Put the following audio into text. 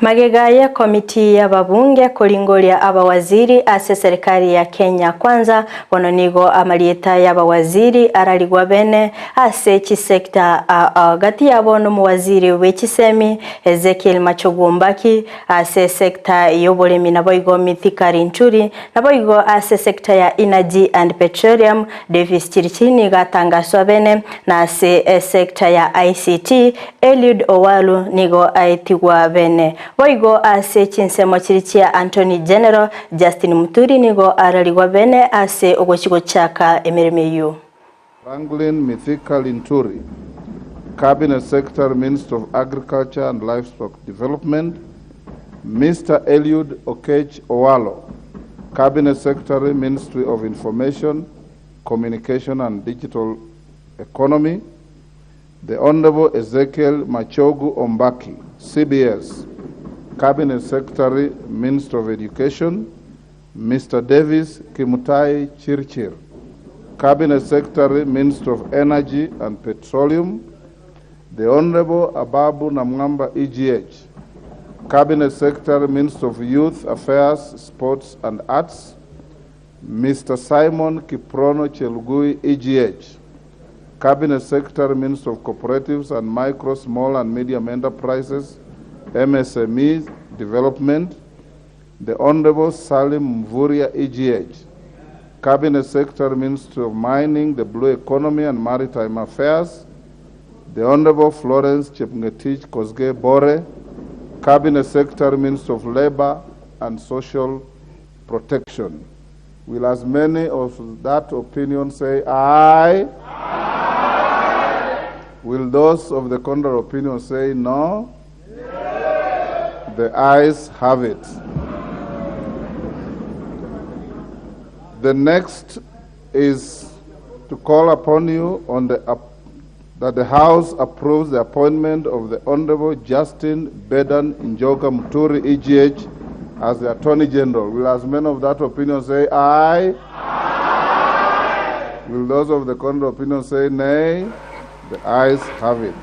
Magega y'ekomiti y'ababunge koringoria abawaziri ase eserikari ya Kenya Kwanza, bono nigo amarieta y'abawaziri ararigwe abene ase chisecta ao gati yabo nomowaziri bw'echisemi Ezekiel Machogu Mbaki ase esecta y'oboremi naboigo Mithika Linturi naboigo ase esecta ya Energy and Petroleum Davis Chirichiri nigo atangaswe abene na ase esecta ya ICT Eliud Owalu nigo aetigwa bene. Boigo ase chinsemo chiria chia Antony General Justin Muturi nigo ararigwa bene ase ogochia gochaka emeremo eyio. Franklin Mithika Linturi, Cabinet Secretary Ministry of Agriculture and Livestock Development, Mister Eliud Okech Owalo, Cabinet Secretary Ministry of Information, Communication and Digital Economy, The Honourable Ezekiel Machogu Ombaki, CBS, Cabinet Secretary, Ministry of Education, Mister Davis Kimutai Chirchir, Cabinet Secretary, Ministry of Energy and Petroleum, The Honourable Ababu Namwamba EGH, Cabinet Secretary, Ministry of Youth Affairs, Sports and Arts, Mister Simon Kiprono Chelugui EGH, Cabinet Secretary, Minister of Cooperatives and Micro, Small and Medium Enterprises, MSME Development, The Honorable Salim Mvurya EGH, Cabinet Secretary, Ministry of Mining, the Blue Economy and Maritime Affairs, The Honorable Florence Chepngetich Kosgei Bore, Cabinet Secretary, Ministry of Labor and Social Protection. Will as many of that opinion say aye? Will those of the contrary opinion say no? The ayes have it. The next is to call upon you on the that the House approves the appointment of the Honorable Justin Bedan Njoka Muturi, EGH, as the Attorney General. Will as many of that opinion say aye? Aye. Will those of the contrary opinion say nay? The ayes have it.